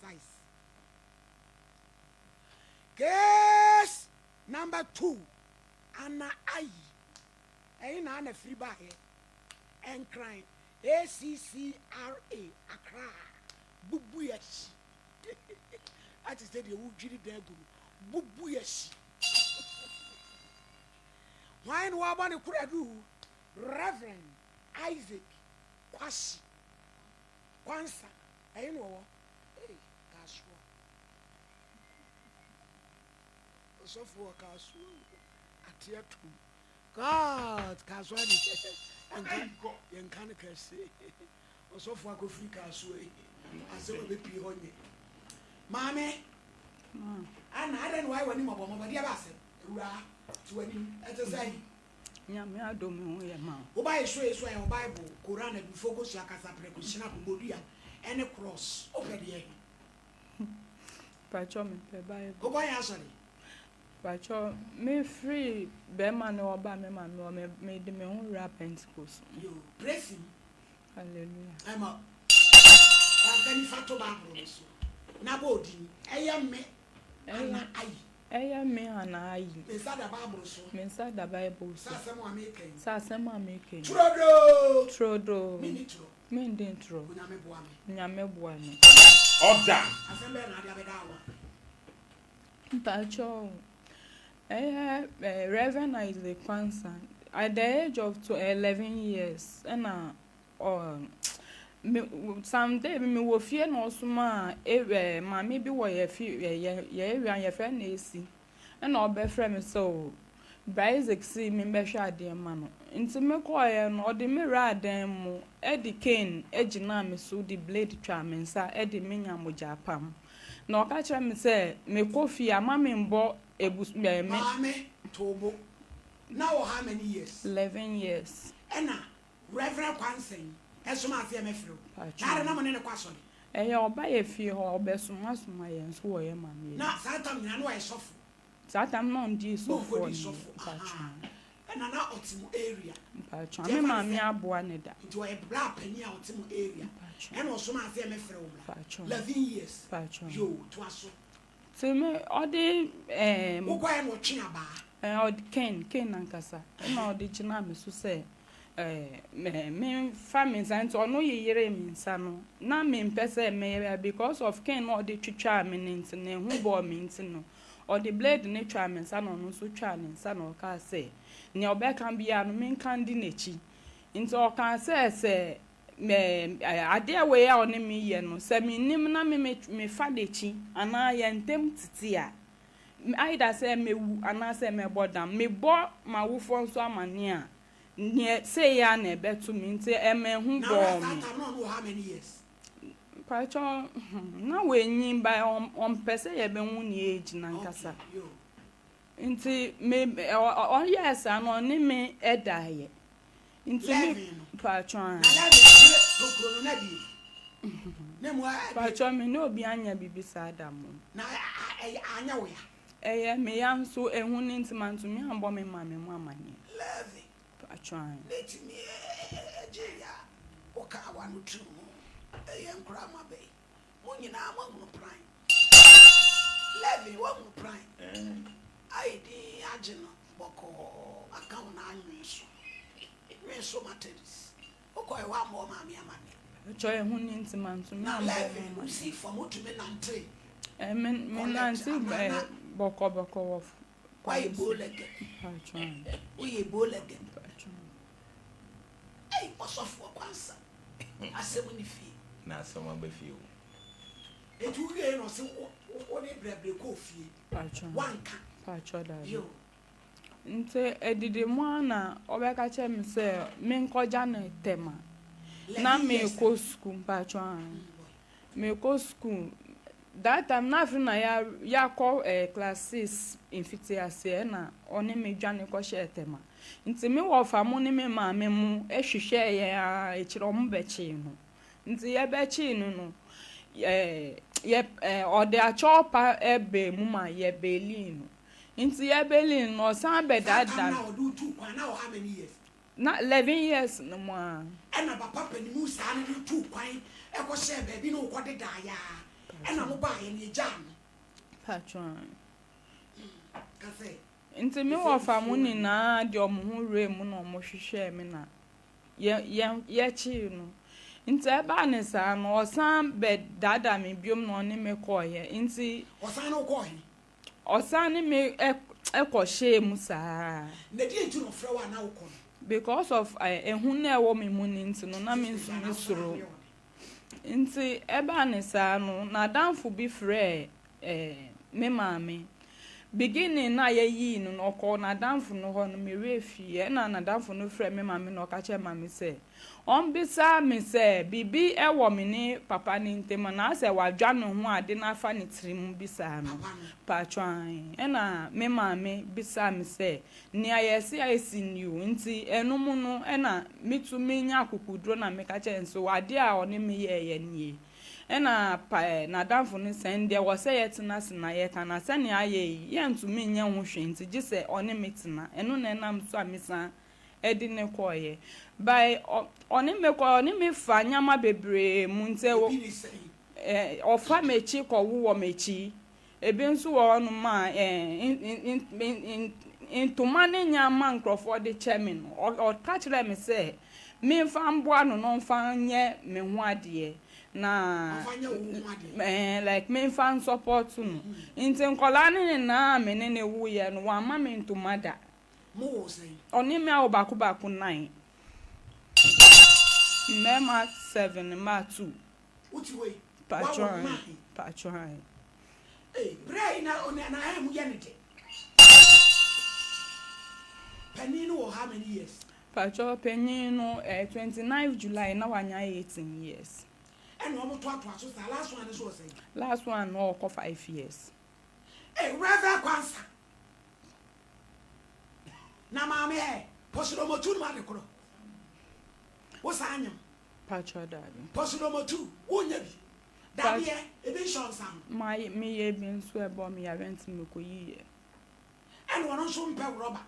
size. Case number 2, Anna Ayi. Ɛhe na Anna firi baeɛ? Nkran, A-C-C-R-A, Accra. Bubu akyi. Ate sɛ deɛ wodwiri dan agu no. Bubu akyi. Hwan na wɔabɔ ne koradu? Reverend Isaac Kwasi Kwansa. Ɛhe na ɔwɔ? Ei, Kasoa. Ɔsɔfo wɔ Kasoa o. Ate atom. God, Kasoa de yɛnka yɛnka no kɛse. Ɔsɔfo akɔfiri Kasoa yi. Asɛm a ɛbɛpie hɔ nyɛ. Maame, ana adɛn na wayɛ w'anim ɔbɔmmɔbɔ? Deɛ ba asɛm. Awuraa, te w'anim. Ɛte sɛn? Nyame adom me ho yɛ ma wo. Wo ba Yesu Yesu a yɛwɔ Bible, Koran, Abibifo kosua, kasaprɛko, hyinap, bodua, ɛne cross. Wopɛ deɛ he? Pakyɛ mepɛ Bible. Wokɔ he asɔre? Pakyɛ me firi bɛɛma no hɔ ba me maame hɔ me mede me ho wura Pentecost mu. Yoo, praise him. Hallelujah. Ɛma wansa nifa to Bible no so na bɔ odin. Ɛyɛ me ana ayi. Ɛyɛ me ana ayi. Me nsa da Bible so. Me nsa da Bible so. Sɛ asɛm a meka yi. Sɛ asɛm a meka yi. Turodoo. Turodoo. Menni toro. Mendi ntoro. Onyame boa me. Onyame boa me. Ɔda. Asɛm bɛn na ade abɛda wo? Mpakyɛw, ɛyɛ eh, Reverend Isaac Kwansa. At the age of 11 years, ɛna ɔ me some day bi mewɔ fie na ɔsomaa eh, eh, maame bi wɔ yɛ fi eh, yɛ yɛ area yɛfrɛ no Esi. Ɛna ɔbɛfrɛ me sɛ o, Bra Isaac se memmɛhwɛ adeɛ mma no. Nti mekɔeɛ no, ɔde me wuraa dan mu de cane gyinaa me so de blade twaa me nsa de me nya mogya apam. Na ɔka kyerɛɛ me sɛ mekɔ fie a mma memmɔ abus me. Maame too bo. Na wɔ how many years? 11 years. Ɛna Rev. Kwansɛn somaa sɛ yɛmɛfrɛ wo. Na adɛn na mo ne no kɔ asɔre? Ɛyɛ ɔba yɛ fie hɔ, ɔbɛsomasoma yɛn nso wɔ yɛn maame anim. Na saa tam nyinaa na ɔyɛ sɔfo? Saa tam no na ɔndii Na sɔfoɔ ɔnkɔdii no, sɔfo, mpakyɛw. ahaa. Ɛna na ɔte mo area? Mpakyɛw, Nti me ɛfa ne maame sɛ, aboa no da. nti ɔyɛ bra panin a ɔte mo area, Mpakyɛw. ɛna ɔsomaa sɛ yɛmɛfrɛ wo mmra. Mpakyɛw. 11 years. Mpakyɛw. Yoo, toa so. Nti me, ɔde ɛɛm. Wokɔɛ na ɔtwe abaa? Ɛɛ, ɔde cane, cane ankasa, ɛna ɔde gyinaa me so sɛ ɛɛ me memfa me nsa, nti ɔno yeyeree me nsa no, na mempɛ sɛ mɛyɛ because of cane no a ɔde twitwaa me no nti no, ehu bɔɔ me nti no, ɔde blade no twaa me nsa na ɔno nso twaa ne nsa na ɔkaa sɛ nea ɔbɛka biara no menka ndi n'akyi. Nti ɔkaa sɛ sɛ me adeɛ wei a ɔne me yɛ no, sɛ mennim na me mefa n'akyi anaa yɛn ntam tete a, Either sɛ mɛwu anaasɛ mɛbɔ dam. Mebɔ m'awofoɔ nso amaneɛ a, neɛ sei ara na ɛbɛto me nti ɛma ehu Na bɔɔ that me. time na ɔno wɔ how many years? Mpakyɛw, hmm, na wanyin but ɔmpɛ sɛ yɛbɛhu ne age no ankasa. Okay, yo. Nti me ɔyɛɛ saa no ɔne me daeɛ. Nti me Levin no. mpakyɛw Na a. Levin no ne tokuro no na bie. Na mu a bie. Mpakyɛw me ne obi anyɛ biribi saa da mmom. Na ɛyɛ anyɛ wo ya. Ɛyɛ me ya nso ehu no nti mantumi ammɔ me maame mu amaneɛ. Levin. Mpakyɛw ae. Ne tumi gye ya a wokaa w'ano too mu. Ɛyɛ nkoraa mma bɛyi. Mo nyinaa moahunu pran. Levin woahunu pran. Ayɛ din agye no bɔkɔɔ aka wo na anwene so. Nwene so Matadis. Wokɔɛ woammɔ wo maame amaneɛ. Mpakyɛw ehu no nti mantumi Na ammɔ ho Levin amaneɛ. wosii fam wotumi nantee Eh, me me college nante anaa eh, na bɔkɔ bɔkɔ wɔ woayɛ kwan so. bowlegged. Mpakyɛw ae. Woyɛ bowlegged. Mpakyɛw. Ei ɔsɔfoɔ Kwansa asɛm ne fie. Na asɛm aba fie o. Enti wo wiee no ɔse wo wo ne brɛbrɛ kɔɔ fie Paatwɔ wanka paatwɔ daabi. bio. Nti edidi mu ara na ɔbɛka kyerɛ me sɛ menkɔgya no Tema. Na 11 years meekɔ sukuu mpaatwɔ aane. Meekɔ sukuu that time na afei na ya yakɔ eh, class 6 mfitiaseɛ ɛna ɔne me dwane kɔhyɛɛ Tema. Nti me wɔfa mo ne me maame mo hwehwɛɛ yɛn ara akyire ɔmo bɛkyee no. Nti yɛbɛkyee no no, yɛ yɛ ɔde akyɛw pa baa mu ma yɛbeelii no. Nti yɛbeelii no no, ɔsan Saa bɛdaadaa tam me. no a ɔde wo tuu kwan na wɔ how many years? Na 11 years no mu ara. Ɛna papa panimu saa no de wo tuu kwan kɔhyɛɛ baabi ne wo kɔdedaeɛ a, Ɛna mo baeɛ no yɛgyaa no. Paatwɔ ae. Ka sɛ. Nti me wɔfa mo nyinaa de wɔn ho wuraa mu na wɔhwehwɛɛ me na yɛ yɛ yɛkyee no. Nti ɛbaa ne saa no ɔsan bɛdaadaa me biom na ɔne me kɔeɛ. Nti. Ɔsan ne wo kɔɔ he? Ɔsan ne me kɔhyɛɛ mu saa. Na deɛ nti na ɔfrɛ wo a na wokɔ no? Because of ehu no a ɛwɔ me mu no nti no, na me nso me suro. Nti ɛbaa ne saa no, n'adamfo bi frɛɛ me maame. Beginning no a yɛyii no no, ɔkɔɔ n'adamfo no hɔ no, me werɛ fiiɛ. Ɛna n'adamfo no frɛɛ me maame na ɔka kyerɛɛ maame sɛ, Ɔmmisa me sɛ biribi wɔ me ne papa no ntam anaasɛ wadwa ne ho ade no afa ne tirim bisaa no. Paatwɔ aane. Ɛna me maame bisaa me sɛ nea yɛse asi ni o, nti ɛno mu no ɛna metumi nya akokoduro na meka kyerɛɛ no sɛ adeɛ a ɔne me yɛeɛ nie. Ɛna pa eh, n'adamfo no sɛ ɛndeɛ wɔ sɛ yɛtena ase na yɛka na sɛnea ayɛ yi yɛntumi nyɛ ho hwee nti gye sɛ ɔne me tena. Ɛno na ɛnam so a mesan de no kɔeɛ. By ɔne me kɔ ɔne me fa nneɛma bebree mu nti ɛwɔ Ebi ne sɛn? eh, ɔfa m'akyi kɔwo wɔ m'akyi. Ebi nso wɔ hɔnom a eh, ntoma ne nneɛma nkurɔfoɔ de kyɛ me no, ɔka kyerɛɛ me sɛ memfa mboa no na ɔmfa nyɛ me ho adeɛ na Ɔmfa nyɛ wo ho adeɛ? eh, like memfa nsɔpɔto no. Nti nkwadaa no nyinaa a me ne no woeɛ no, wamma me ntoma da. Mo wɔ sɛn? Ɔne me awo baako baako nine. Mmarima seven, mmaa two. Wo te hɔ yi, Paatwɔ wawo ahe? nine. Paatwɔ ahe? Ei, berɛ yi na na na mu yɛ ne dɛ. Panin no wɔ how many years? Paatwɔ panyin no eh, 29 July na wanya 18 years. Ɛna wɔn toatoa so saa, last one no nso wɔ sɛn? Last one no ɔkɔ 5 years. Ei, Rev. Kwansa. Na maame ɛ, pɔsodɔmɔtu no ade korɔ. Wo saa nyem. Patrɔ daabi. Pɔsodɔmɔtu, wo nyɛ bi. Dadeɛ, ebi nhyɛ nsa ho. Ma me yɛ bi nso ɛbɔ me yare nti me kɔ yi yɛ. Ɛna ɔno nso mpɛ rɔba.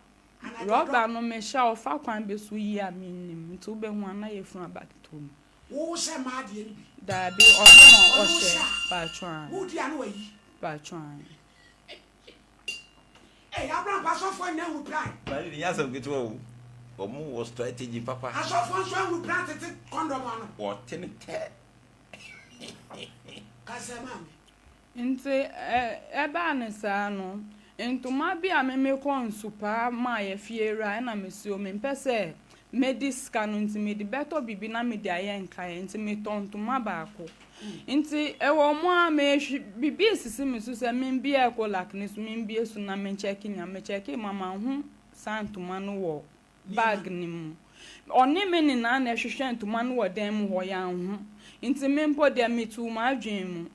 Rɔba no me hyɛ a ɔfa kwan bi so yi a me nim nti wo bɛ hu a na yɛ funu aba ketewa mu. Wo hyɛ mmaa deɛ no bi. Daabi ɔno na ɔhyɛ paatwɔ ae. Wo di a na wayi. Paatwɔ ae. Ei Abraham pa asɔfoɔ nyina ahunu plan. Mali de nyɛ asɛm ketewa o. Wɔn wɔ strategy papa. Asɔfoɔ nso ahunu plan tete kɔndɔm ano. Wɔte no tɛ. Kasa maame. Nti ɛbaa no saa no, ntoma bi a me mekɔ nsupaa maa yɛ fiewura ɛna mese o mempɛ sɛ mɛdi sika no nti mede bɛtɔ biribi na mede ayɛ nkaeɛ nti metɔ ntoma baako. Ntsi ewɔ mu a mehwe biribi esisi me so sɛ membue Ecolac no so membue so na menkyɛke nya mekyɛkee ma mannhu saa ntoma no wɔ bag no mu. Ɔne me nyinaa na ɛhwehwɛ ntoma no wɔ dan mu hɔ yɛannhu. Ntsi me mpo deɛ metuu m'adwen mu.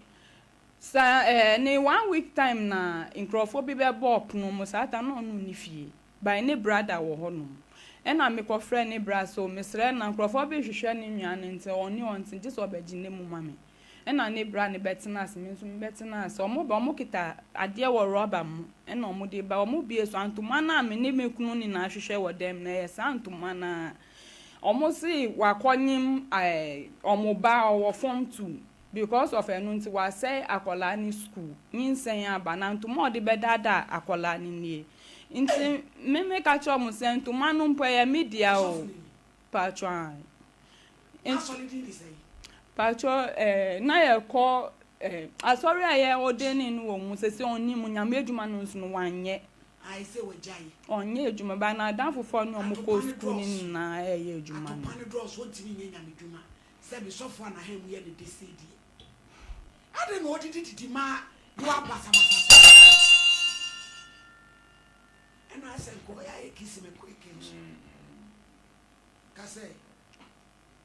Sa eh, ne one week time na nkorɔfoɔ bi bɛbɔɔ pono mu saa ta na ɔno nni fie. By ne brada wɔ hɔ nom. Ɛna me kɔ frɛɛ ne bra sɛ o mesrɛ na nkorɔfoɔ bi rehwehwɛ ne nua no nti ɔne ɔnte gye sɛ ɔbɛgye ne mu ma me. Ɛna ne bra no bɛtena ase me nso me bɛtena ase. Ɔmo ba ɔmo kita adeɛ wɔ rɔba mu ɛna ɔmo de ba ɔmo bue so a ntoma no a me ne me kunu nyinaa hwehwɛ wɔ dan mu no ɛyɛ saa ntoma no ara. Ɔmo se wakɔ nyem ɛɛ ɔmo ba ɔwɔ form two. Because of ɛno nti wasɛe akwadaa no school, nyinsɛn aba na ntoma a ɔde bɛdaadaa akwadaa no nie. Nti me meka kyerɛ wɔn sɛ ntoma no mpo ɛyɛ me dea o. Paatwɔ ae. N'asɔre din de sɛn? Paatwɔ eh, na yɛkɔ eh, asɔre a yɛ ordaining no wɔ mu sɛsɛ ɔnni mu, nyame adwuma no nso no wanyɛ. Ae sɛ wagyae. Ɔnyɛ adwuma ba n'adamfofoɔ ne wɔn kɔɔ school no nyinaa ɛyɛ adwuma no. Atopa no drɔs, ɔntumi nyɛ nyame dwuma. Sɛ me sɔfo a n'ahan mu yɛ no dɛ sei deɛ, adɛn na ɔdidi didi ma yoa basabasa saa? Ɛna asɛ nka ɔyɛ ayɛ kisi me quick nso. Ka sɛ.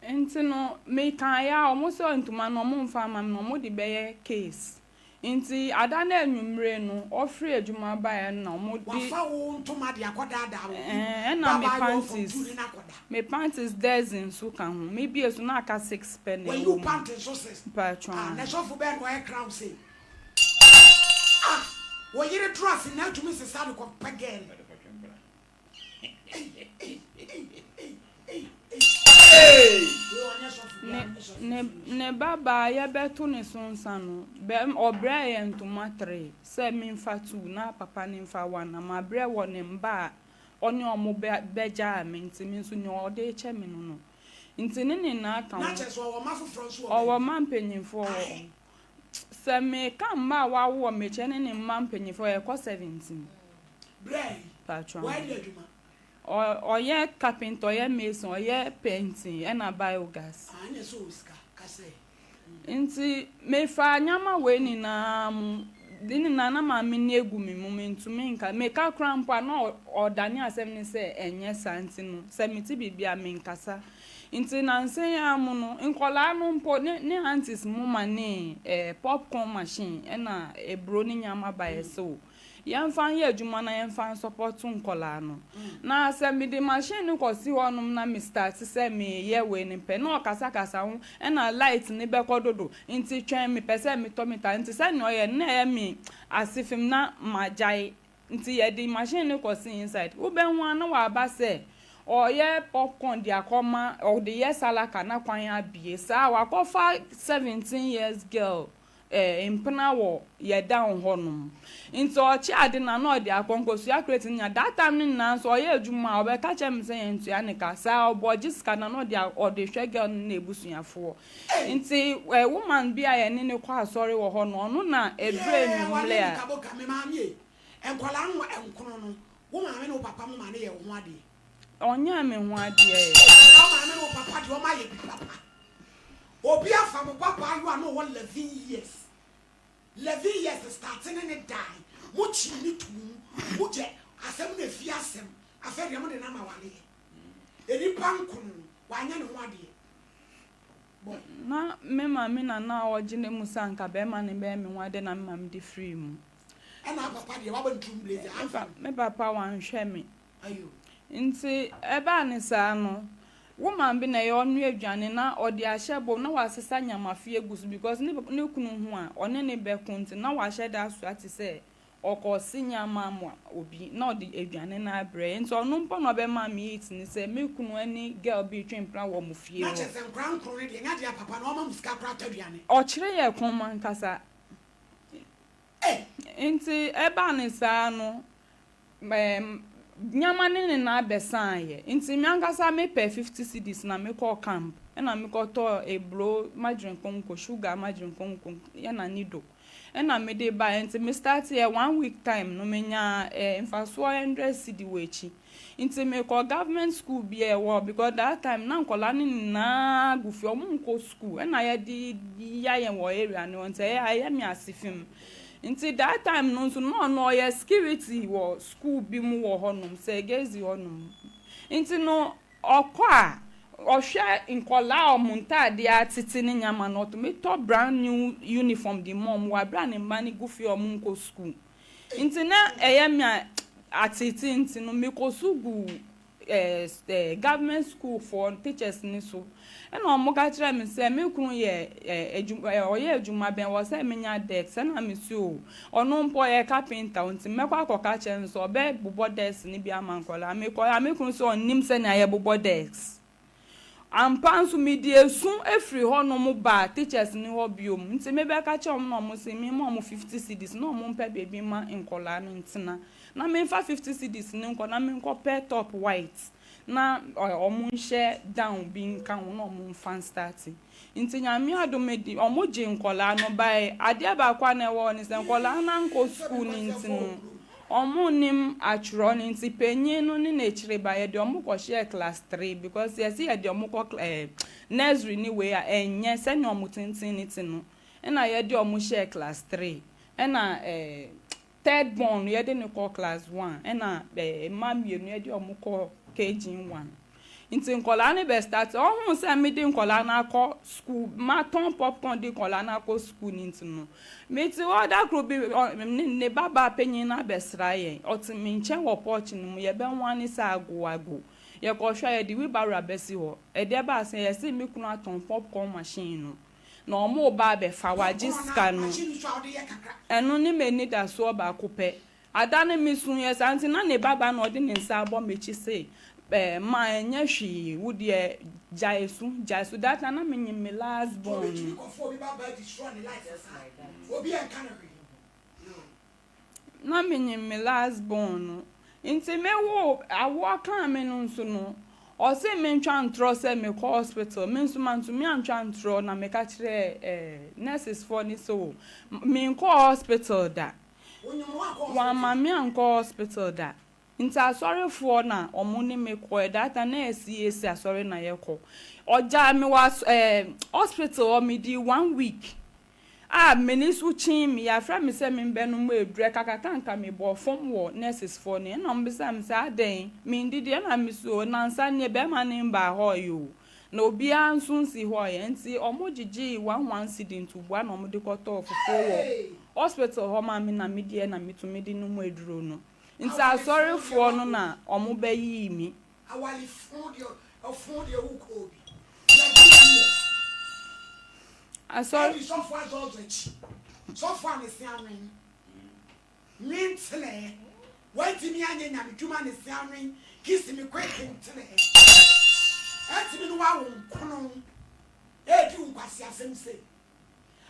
Nti no mekaeɛ a ɔmo sɛ ntoma no ɔmo nfa mma me na ɔmo de bɛyɛ case. Nti ada no anwummere no ɔfiri adwuma baeɛ no na ɔmo de. Wafa wo ntoma de akɔdaadaa obi Ɛɛ ɛna me babaayewa panties ɔfɔntuo ne no akɔda. me panties dozen nso ka ho me bue so na aka six pɛ na Wayi ɛwɔ wo mu. panty nso sis. Mpaatwɔ Ah na ae. sɔfo bɛn na ɔyɛ crown sei. Ah wo yere drɔs na atumi sesa de kɔ pɛ girl. Ne ne babaa yɛbɛto ne so nsa no, bɛm ɔbrɛɛ yɛn ntoma tre sɛ memfa two na papa no mfa one na mabrɛ wɔ ne mma a ɔne wɔn bɛ bɛgyaa me nti me nso nea ɔde rekyɛ me no no nti ne nyinaa ka Na ho. kyerɛ sɛ ɔwɔ mma foforɔ nso wɔ Ɔwɔ baabi? mma mpanyinfoɔ wɔ Ahe? hɔ. Sɛ meka mma a wawo wɔ mekyɛ ne ne mma mpanyinfoɔ yɛkɔ 17. Berɛ yi, Patro. wɔayɛ de adwuma? Ɔyɛ carpenter, ɔyɛ mason, ɔyɛ painting ɛna biogas. Ah, ɛnyɛ sɛ ɔwɔ sika, ka sɛ. Nti mefa nneɛma wei nyinaa mu de nyinaa na maame ni egu me mu mentumi nka meka koraa mpo a na ɔdane asɛm ne sɛ ɛnyɛ saa nti no sɛ mete biribi a menkasa nti nansa yi ara mu no nkɔlaa no mpo ne ne aunties mo ma ne popcorn machine ɛna eburo ne nneɛma ba yɛ so yɛmfa nyɛ adwuma na yɛmfa nsɔpɔto nkɔlaa no na sɛ mede machine no kɔsi hɔnom na me start sɛ meyɛ wei ne pɛ na ɔkasakasa ho ɛna light ne bɛkɔ dodo nti twɛn mepɛ sɛ metɔ meta nti sɛnea ɔyɛ no na ɛyɛ me ase fam na magyae nti yɛde machine no kɔsi inside wobɛhu a na waba sɛ ɔyɛ popcorn de akɔma ɔde yɛ salaka na kwan abie saa wakɔfa 17 years girl mpena wɔ yɛ down hɔnom nti ɔkye ade na na ɔde akɔ nkosua crate no nya that time no nyinaa nso ɔyɛ adwuma a ɔbɛka kyerɛ me sɛ yɛntua ne ka saa ɔbɔ ɔgye sika na na ɔde hwɛ girl no na ebusuafoɔ nti woman bi a yɛne ne kɔ asɔre wɔ hɔ no ɔno na ebere Yee, nwummerɛ wale a kaboka me maame yi nkwadaa no nkono no wo maame ne wo papa mo ma ne yɛ wo ho adeɛ? Ɔnyɛ me ho adeɛ. Wo maame ne wo papa deɛ ɔma yɛ bi papa. Obi afa mo papa ayo a na ɔwɔ 11 years, 11 years start ne ne die mo kyi ne tum mo gye asɛm na efi asɛm afɛ deɛ mo de nam awaleɛ enipa nkono no wanyɛ ne ho adeɛ boy. Na me maame na na ɔgye ne mu sɛ anka bɛrima ne bɛyɛ me ho adeɛ na me maame de firi mu. Ɛna papa deɛ wabɔ ntum blazer amfa no. Me papa wanhwɛ me. Ayo. Nti ɛbaa ne saa no woman bi na ɛyɛ ɔnoa aduane na ɔde ahyɛ bom na wasesa nyamafe egu so because ne kunu ho a ɔne ne bɛko nti na wahyɛ da asoa te sɛ ɔkɔsi nyama ama obi na ɔde aduane no abrɛ nti ɔno mpo na ɔbɛma me eat ne sɛ me kunu ne girl bi twe mpena wɔ mo fie Na hɔ. Kyerɛ sɛ nkora nkoro no deɛ nyɛ adeɛ papa na ɔma mo sika kora atɔ aduane? Ɔkyerɛ yɛ kɔn ankasa. Nti ɛbaa ne saa no nyama ne nyinaa bɛsan yɛ nti me ankasa mepɛ 50 cedis na mekɔɔ camp ɛna mekɔtɔ eburo margarine konko, sugar margarine konko ɛna nido ɛna mede baeɛ. Nti me start yɛ one week time no menya mfasoɔ 100 cedi wɔ akyi nti mekɔ government school bi a ɛwɔ because that time na nkɔla no nyinaa gu fie ɔmo nkɔ school ɛna yɛde ya yɛn wɔ area no nti ɛyɛ me ase fam. Nti that time no nso na ɔno ɔyɛ security wɔ school bi mu wɔ hɔnom sɛ gezi hɔnom nti no ɔkɔ a ɔhwɛ nkɔlaa a ɔmo ntaadeɛ atete ne nyama no ɔtumi tɔ brand new uniform de ma ɔmo wɔ abere a ne mma no gu fie a ɔmo nkɔ school. Nti na ɛyɛ me a atete nti no mekɔ so gu government school for teachers ni so ɛna ɔmo ka kyerɛ me sɛ me kunu yɛ adwuma ɔyɛ adwuma bɛn wɔ sɛ menya desk ɛna me si o ɔno mpo ɔyɛ carpenter nti mɛkɔ akɔka kyerɛ no sɛ ɔbɛ bobɔ desk ne bi ama nkɔlaa. Mekɔ a me kunu sɛ ɔnim sɛnea yɛbobɔ desk ampa nso mede esu efiri hɔnom ba teachers ne hɔ biom nti mebɛka kyerɛ ɔmo na ɔmo sɛ me ma ɔmo 50 cedis na ɔmo mpɛ beebi ma nkɔlaa no ntena na memfa 50 cedis ne nkɔ na menkɔ pɛ top white na ɔmo nhyɛ down bi nka ho na ɔmo nfa start. Nti Nyame adom di ɔmo gye nkɔlaa no bae. Adeɛ baako a na ɛwɔ hɔ ne sɛ nkɔlaa no ankɔ school ne nti no ɔmo nim atwerɛ no nti panyin no ne n'akyire ba yɛde ɔmo kɔhyɛɛ class three because yɛsi yɛde ɔmo kɔ nursery ne wei a ɛnyɛ sɛnea ɔmo tenten ne ti no ɛna yɛde ɔmo hyɛɛ class three ɛna third born no yɛde ne kɔ class one ɛna mmaa mmienu yɛde ɔmo kɔ KG one. Nti nkɔlaa no bɛ start ɔhun sɛ mede nkɔlaa no akɔ school matɔn popcorn de nkɔlaa no akɔ school ne nti no mete hɔ da koro bi ne babaa panyin no abɛsra yɛn ɔte me nkyɛn wɔ porch no mu yɛbɛnwa ne sɛ ago ago yɛkɔhwɛ yɛde wheelbarrow abɛsi hɔ ɛdeɛ baa sɛ yɛsi me kunu atɔn popcorn machine no na ɔmo ba abɛfa wagye sika no. Machine so a wode yɛ kakra. Ɛno ne m'ani da soɔ baako pɛ ada ne me sun yɛ saa nti na ne baba na ɔde ne nsa abɔ m'akyi se Eh, ma ɛnyɛ hwee, wo deɛ gyae su, gyae su. That time na menyim me last born Obi tumi no. kɔfa obi ba ba destroy ne life saa, obi ɛnka no hwee. Na menyim me last born no. Ntsi me woo, awoɔ kaa me no nso no, ɔse mentwa ntorɔ sɛ mekɔ hospital. Me nso mantumi antwa ntorɔ na meka kyerɛɛ eh, nurses foɔ no sɛ o, menkɔɔ hospital da. Wonyim no wankɔ hospital. Wamma me ankɔ hospital da. Nti asɔrefoɔ na ɔmo ne me kɔɛ that time na yɛ CAC asɔre na yɛ kɔ. Ɔgyaa me wɔ as ɛɛ hospital hɔ me dii one week a m'ani so kyee me yafrɛ me sɛ me mbɛ nom aduru ɛkakaka nka me bɔɔ fɔm wɔ nurses foɔ no ɛna ɔmo bisaa me sɛ adɛn me ndidi ɛna me se oo nansa nie bɛɛma no mbaa hɔ yɛ oo na obiaa nso nsi hɔ yɛ nti ɔmo gyegyee 1 1 cedi ntoboa na ɔmo de kɔtɔɔ fufuo wɔ hospital hɔ maa me na me diɛ na me tumi de nom aduro no. Nti asɔrefoɔ no na ɔmo bɛ yii me. Awale fo deɛ ɔfo deɛ wo kɔɔ bi yɛgye yɛ Asɔre. Ɛdi sɔfo azɔzɔ akyi sɔfo a ne se anwen nwen ntenɛɛ wantumi anyɛ nyame dwuma ne se anwen kisi me kweke ntenɛɛ ɛtumi no wawo nkono ɛdi wo nkwasi asɛm sei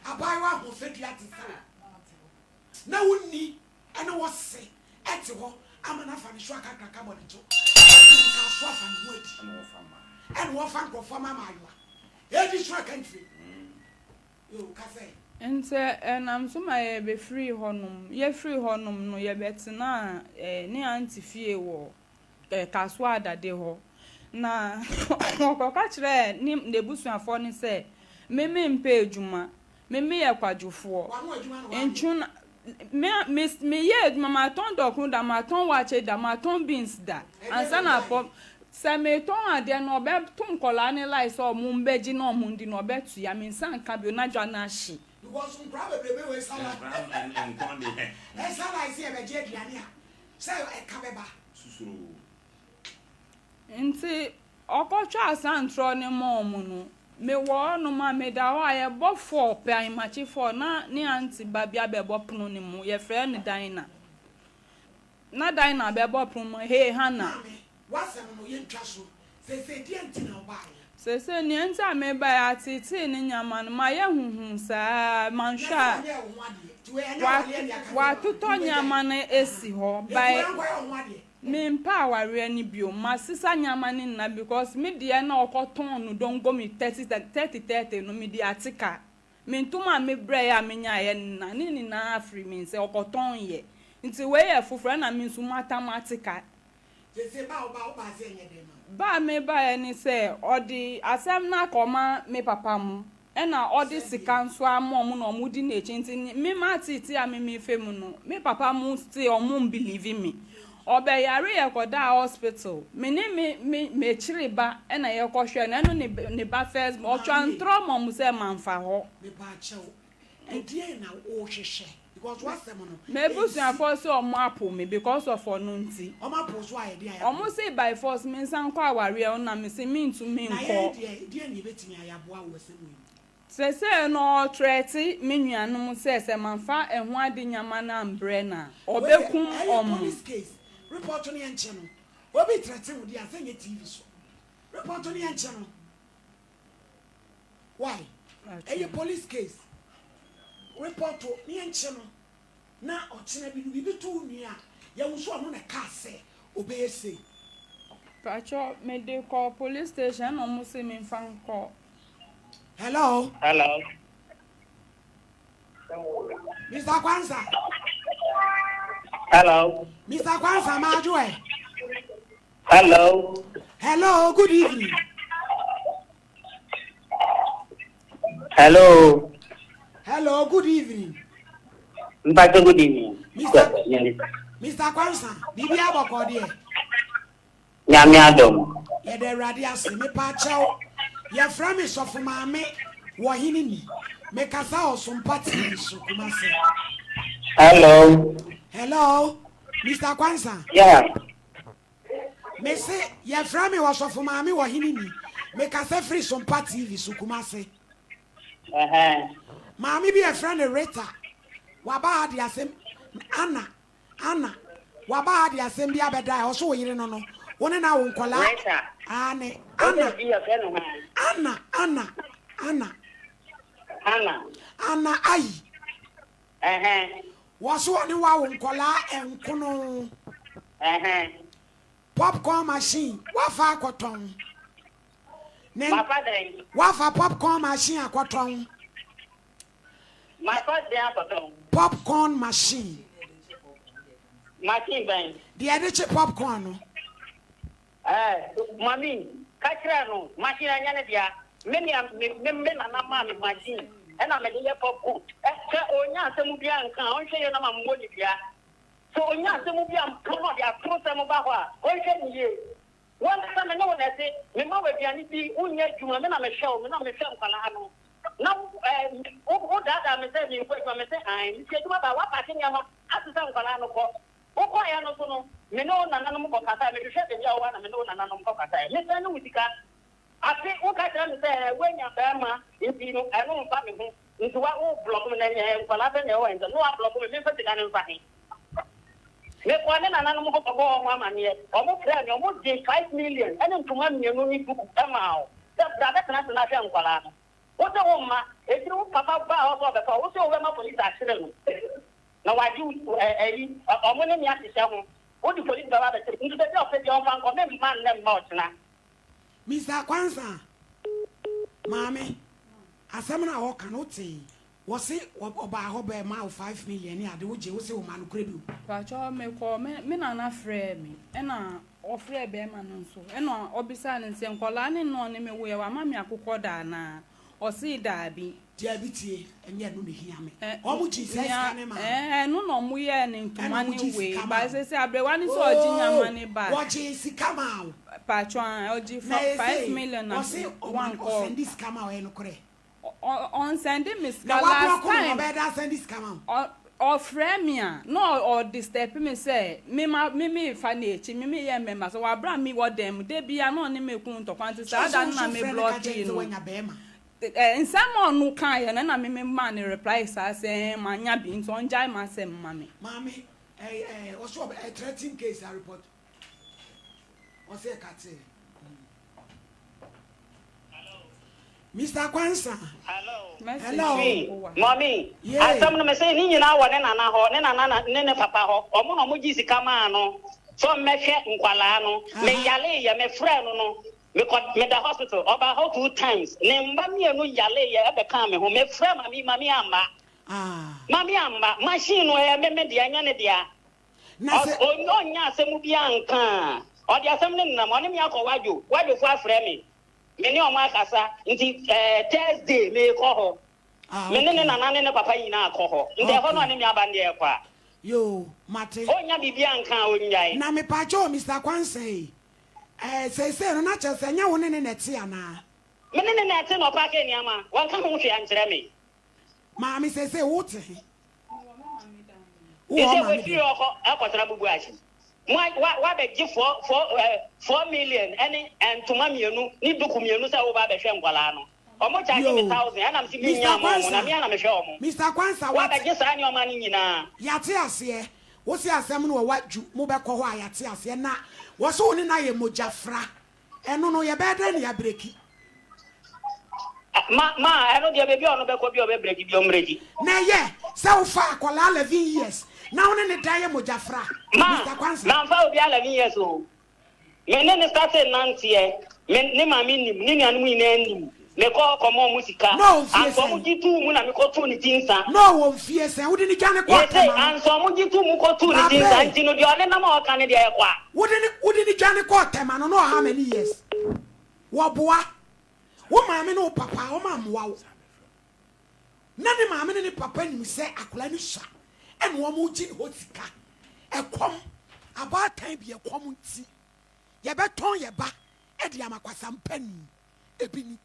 abaayewa ahoɔfɛ dua te sɛ wo na wonni ɛne wo se ɛte hɔ ama no afa ne so akakraka bɔ ne to ɛde nka so afa ne ho adi ɛne wɔfa nkurɔfoɔ ma maayewa ɛdi so aka mfiri yo kasɛ. Nti ɛnam so ma yɛbɛfiri hɔnom. Yɛfiri hɔnom no yɛbɛtenaa ne aunty fie wɔ Kasoa Adade hɔ. Na ɔkɔka kyerɛɛ ne n'abusuafoɔ no sɛ me mempɛ adwuma. Me meyɛ kwadwofoɔ. Wano adwuma no wayɛ. Ntwo na me me meyɛ adwuma matɔn dɔkono da matɔn wakye da matɔn beans da. Ansa na apɔ sɛ metɔn adeɛ no ɔbɛto nkɔlaa ne line sɛ ɔmo mbɛgye na ɔmo ndi na ɔbɛtua me nsa nka bio na dwa no ahye. Because nkora bebrebe wɔ ɛsa line Nkɔn deɛ. Ɛsa line sɛ yɛbɛgye aduane a sɛ ɛka bɛba. Susuro. Nti ɔkɔtwa asantorɔ ne ma ɔmo no mewɔ hɔnom a meda hɔ a yɛbɔ 4 pɛ ahemakye 4 na ne aunty ba bi abɛbɔ pono ne mu yɛfrɛ no Dina. Na Dina bɛbɔ pono mu hey Hannah. Maame wasɛm no yɛntwa so sɛsɛ deɛ nti na wobaeɛ. Sese nea nti a mebaeɛ atetee ne nyama no mayɛ huhu saa Na manhwɛ sɛ a wɔnyɛ wo ho adeɛ nti wei ɛnyɛ awareɛ ne aka watotɔ nyama no esi hɔ ɛti by wɔankɔyɛ wo ho adeɛ. Mempɛ awareɛ no bio masesa nyama no nyinaa because me deɛ na ɔkɔtɔn no dongomi 30 30 30 no mede ate ka. Me ntoma a mebrɛɛ a menyaeɛ no na ne nyinaa afiri me nsɛ ɔkɔtɔn yɛ. Nti wei yɛ foforɔ ɛna me nso matam ate ka. Sɛsɛ ba wo ba wo ba sɛ ɛnyɛ dɛn ma wo. Ba a mebaeɛ ne sɛ ɔde asɛm no akɔma me papa mu ɛna ɔde sika nso ama ɔmo na ɔmo di n'akyi nti me ma tete a me mefe mu no me papa mu se ɔmo mbelieve me. Ɔbɛyare yɛ kɔdaa hospital me ne me me m'akyiri ba ɛna yɛkɔhwɛ no ɛno ne ne ba first ɔtwa ntorɔ ma ɔmo sɛ mamfa hɔ. Mepa akyɛw ɛdeɛn na wohwehwɛ because wasɛm no M'abusuafoɔ sɛ ɔmo apo me because of ɔno nti. Ɔmo apo so ayɛ deɛ ayɛ. Ɔmo se by force me nsa nkɔ awareɛ ho na me se mentumi Na yɛn nkɔ. deɛ deɛ ne yɛbɛtumi ayɛ aboa wo asɛm wei mu. Sɛsɛ no ɔtrɛte me nuanom sɛ sɛ mamfa ɛho ade nyama no ambrɛ no a ɔbɛkum Ɛyɛ ɔmo. Police case report no yɛnkyɛ no obi trɛte wo deɛ a sɛ nyɛ TV so report no yɛnkyɛ no why ɛyɛ police case report ne yɛnkyɛ no na ɔkyena bi no biribi to wo nua a yɛwo so ɔno na kaa sɛ obɛyɛ sei. Patwɔ mede kɔ police station ɛna ɔmo se memfa nkɔ. Hello. Hello. Mr Kwansa. Hello. Mr Kwansa maajoe. Hello. Hello, good evening. Hello. Hello, good evening. Mpacho, good evening. Mr Kwansa, biribi abɔkɔ deɛ? Nyame adom. Yɛda Awurade ase. Mepa kyɛw, yɛfrɛ me Sɔfo Maame wɔ hene ni mekasa Ɔsompa TV so, Kumase. Hello. Hello, Mr Kwansa. Yeah. Mese yɛfrɛ me Wɔsɔfo Maame wɔ hene ni mekasa firi Sompa TV so, Kumase. Maame bi yɛfrɛ no Rita waba ha de asɛm Anna Anna waba ha de asɛm bi abɛda a ɔso wo yere no. Wo ne no awo nkwadaa. Rita. Aane, Wo Anna. sɛ bi yɛfrɛ no hwan? Anna, Anna, Anna. Anna. Anna ayi. Ɛhɛn. Wɔse wɔne wo awo nkwadaa nkono. Ɛhɛn. Popcorn machine, woafa akɔtɔn. Ne, Mafa dɛn? Woafa popcorn machine akɔtɔn. Mafa dɛn akɔtɔn? Popcorn machine. Machine bɛn? Deɛ yɛde kye popcorn no. Ɛɛ, mami, ka kyerɛ no, machine ɛnyɛ ne dea. Me nea me me me nana maa me machine ɛna mede yɛ popcorn. Ɛ, sɛ ɔnya asɛm bi anka a, ɔnhwɛ yie na mammɔ ne dua. Sɛ ɔnya asɛm bi anka na ɔde atorosɛm ba hɔ a, ɔnhwɛ no yie. Wo ankasa me ne wo na ɛte, mema wo aduane di, wonyɛ adwuma, me na mehwɛ wo, me na mehwɛ nkwadaa no. Na wo ɛɛ wo wodaadaa me sɛ menkɔ adwuma, mese ae, mfi adwuma ba a, woapake nneɛma asesa nkwadaa no kɔ. Wokɔeɛ no nso no, me ne wo nananom kɔkasaeɛ, mehwehwɛɛ baabi a wowɔ a na me ne wo nananom kɔkasaeɛ. Mesɛnde wo sika. Afe, woka kyerɛ me sɛ woanya barima nti no ɛno mfa me ho, nti wa wo block me na ɛnyɛ nkwadaa pɛ na ɛwɔ ntam na wa block me, memfa sika no mfa he? Mekɔɔ ne nananom hɔ kɔbɔɔ wɔn amaneɛ, wɔn frɛɛ me, wɔn gyee 5 million ɛne ntoma mmienu ne duku maa wo sɛ bra bɛtena ase na hwɛ nkwadaa no. Wo se wo mma, akyiri wo papa baa hɔ sɛ ɔbɛfa wo, wo se wobɛma polisi akyere no na wagye wo ɛyi, wɔn ne me ahyehyɛ ho, wode polisi bɛba abɛkyere, nti baabi a ɔpɛ biara ɔmfa nkɔ, memma nnɛ mma ɔkyena. Mister Kwansa, Maame, asɛm no a ɔka no wotee? Wɔse ɔbaa hɔ bɛɛ maa wo 5 million ne ade wogye wose wo ma nokorɛ bi o. Pakyɛw mekɔɔ me me nana frɛɛ me ɛna ɔfrɛɛ bɛɛma no nso ɛna ɔbisaa no sɛ nkɔlaa ne na ɔne me woeɛ wama me akokɔ da anaa ɔsee daabi. Daabi tie ɛnyɛ ɛno na ehia me wɔn gyee saa sika no maa no. Ɛɛ ɛno na ɔmo yɛɛ ne Ɛna ntoma ɔmo ne gyee wei sika but maa wo. sese abrewa no sɛ ɔgye nyama ne ba. Oo wɔgyee sika maa wo. Pakyɛw ae ɔgye Na five ese million na ɔse ɔma wankɔ. ɔsɛnde sika ma wo ɛyɛ nokorɛ? Ɔnsɛnde me Na sika last wabrɔko no time. ɔbɛyɛ dɛ asɛnde sika ma wo? Ɔfrɛ me a na ɔdistɛpe me sɛ me ma me me fa n'akyi me me yɛ mmɛma sɛ wabra me wɔ dan mu da bia na ɔne me ko ntɔkwa nti Sɛ saa ɔse da wo no na nso me frɛ no ka kyerɛ blɔkii no sɛ no. wanya bɛɛma. Ɛ nsɛm a ɔno kaeɛ no ɛna me me maa no reply saa sɛ ɛɛ manya bi nti ɔngyae m'asɛm mma me. Maame ɛ ɛ ɔse ɔbɛ ɛ threaten case a report ɔse ɛkatee. Mister Kwansa. Hello. Hello. Me, mommy, Yeah. asɛm no mese ne nyinaa wɔ ne nana hɔ, ne nana na ne ne papa hɔ. Ɔmo na ɔmo gye sika maa no sɛ ɔmmɛhwɛ nkwalaa no. Me yale yɛ, me frɛ no no, mekɔ meda hospital, ɔbaa hɔ two times. Ne mma mmienu yale yɛ ɛbɛkaa me ho. Me frɛ mami, mami amma. Ah. Mami amma. Machine no ɛyɛ me me dea, ɛnyɛ ne dea. Na sɛ Ɔnnya asɛm bi anka a, ɔde asɛm no nenam, ɔne me akɔ Wadwo, Wadwofo afrɛ me. Me ne ɔmo akasa, nti ɛɛ Thursday meekɔ hɔ. Me ne ne nana ne ne papa nyinaa kɔ hɔ. Nti ɛhɔ no ɔne me aba no deɛ ɛkɔ a. Yoo, mate. Ɔnnya biribi anka a ɔnnyae. Na mepaakyɛw Mister Kwansa yi, ɛɛ seesei no na kyerɛ sɛ ɛnyɛ wo ne ne na ɛte anaa? Me ne ne na ɛte na ɔpaakee nneɛma, wanka ho hwee ankyerɛ me. Maame seesei wo te he? Wo Te wɔ sɛ maame wafiri dɛm? hɔ kɔ akɔtena Bubuashi. Mo a wa wabɛgye four four ɛɛ 4 million ɛne ntoma mmienu ne duku mmienu sɛ woba abɛhwɛ nkwadaa no. Wɔn charge me Yoo. thousand ɛna mese Mister mennya mma wɔn na Kwansa, me ara na mehwɛ wɔn. Mister Kwansa wate. Wabɛgye saa nneɛma no nyinaa. Yɛate aseɛ. Wo se asɛm no wɔ wadwu, mobɛkɔ hɔ a yɛate aseɛ. Na wɔse wo ne no ayɛ mogyafra. Ɛno no yɛbɛyɛ dɛn na yɛabreki? Ma ma ɛno deɛ baabi a ɔno bɛkɔ bi a ɔbɛbreki bi ɔmbreki. Na ɛyɛ sɛ wofa akwadaa 11 years na wo ne ne da yɛ mogyafra. Ma Mister Kwansa. mamfa obi 11 years o. Me ne ne starte nanteɛ, me ne maame nim, ne nuanom nyinaa nim. Mekɔ kɔma ɔmo sika. Na ɔwɔ mfie Ansa ɔmo sɛn? gye too mu na mekɔtoo ne ti nsa. Na ɔwɔ mfie sɛn? Wode ne dwane kɔɔ Mese Tema no? ansa ɔmo gye too mu kɔtoo ne ti nsa Maame. nti no deɛ ɔne nam a ɔka ne deɛ ɛyɛ kwa. Wode ne wode ne dwane kɔɔ Tema no na ɔwɔ how many years? Wɔboa. Wo maame ne wo papa wɔn ammoa wo. Na ne maame ne ne papa nim sɛ akwadaa no sua ɛna wɔn regye ne hɔ sika. Ɛkɔm, abaatan bi ɛkɔm nti yɛbɛtɔn yɛ ba ɛde ama kwasampani. Ebi ni.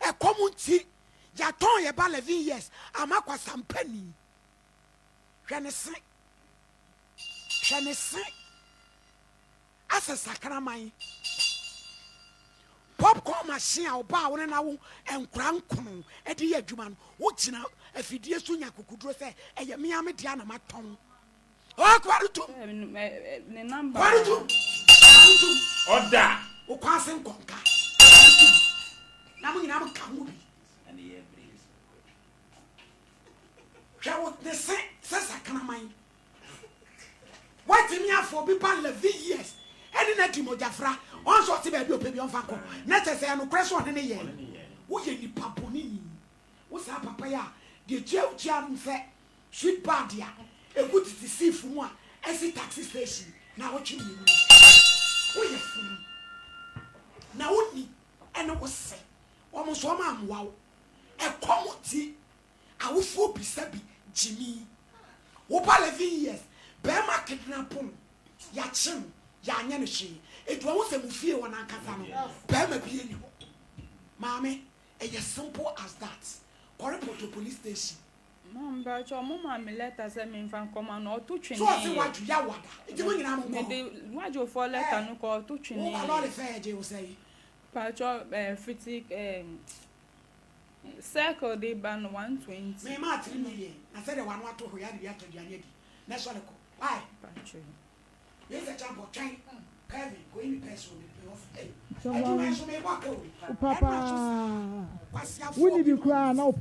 Ɛkɔm nti yɛatɔn yɛ ba 11 years ama kwasampani. Hwɛ ne se. Hwɛ ne se. Asɛ sakraman. Popcorn machine a ɔbaa wo ne na wo nkora nkono de yɛ adwuma no, wogyina afidie so nya akokoduro sɛ ɛyɛ me ara me dea na matɔn. Oh, kware tum. Ne number. Kware tum. Wotum. Ɔda. Wo kwan ase nkɔnka. Wotum. Na mo nyinaa mo ka ho bi. Hwɛ wo ne se sɛ sakraman. Woatumi afa obi ba 11 years ɛne no adi mogyafra, ɔn sɛ ɔte baabi a ɔpɛ bi ɔmfa nkɔ, na kyerɛ sɛ ɛyɛ nokorɛ sɛ ɔne no yɛɛ. Woyɛ nipa bɔne ni. Wo saa papa yi a deɛ tua wotua no sɛ sweet bad a ɛgu tete sief mu a ɛsi taxi station naawɔtwe mmienu no. Woyɛ funu. Na wonni ɛne wo sɛ wɔn nso wɔn ammoa wo. Ɛkɔm nti Awofoɔ bisa bi gyimii. Wo ba 11 years bɛɛma kidnapo no yakye no yanyɛ no hwee enti wahu sɛ mo fie hɔ no ankasa no bɛɛma bia nni hɔ maame ɛyɛ simple as that kɔ report wɔ police station. Maame mpakyɛw ɔmo maa me letter sɛ me nfa nkɔ ma no ɔto So ɔse tweneeɛ. wadwo yawada nti mo nyinaa mo nkɔ hɔ. Mede wadwofoɔ letter Ɛɛ no kɔ ɔto wo ba tweneeɛ. lɔre fare yɛgyee wo sɛn? Mpakyɛw ɛɛ fiti ɛɛ. Circle de ba no 120. Me maa 3 million na sɛdeɛ wano ato hɔ yi ade bi atɔ aduane adi na sɔre kɔ why? Patrol. Wei sɛ champɔ twɛn Kevin kɔ yi me pɛs wɔ me me off ei adwuma yi nso me bɔ ka o Wo ɛna so saa papa kwasiafoɔ wonni bi bi koraa na wo.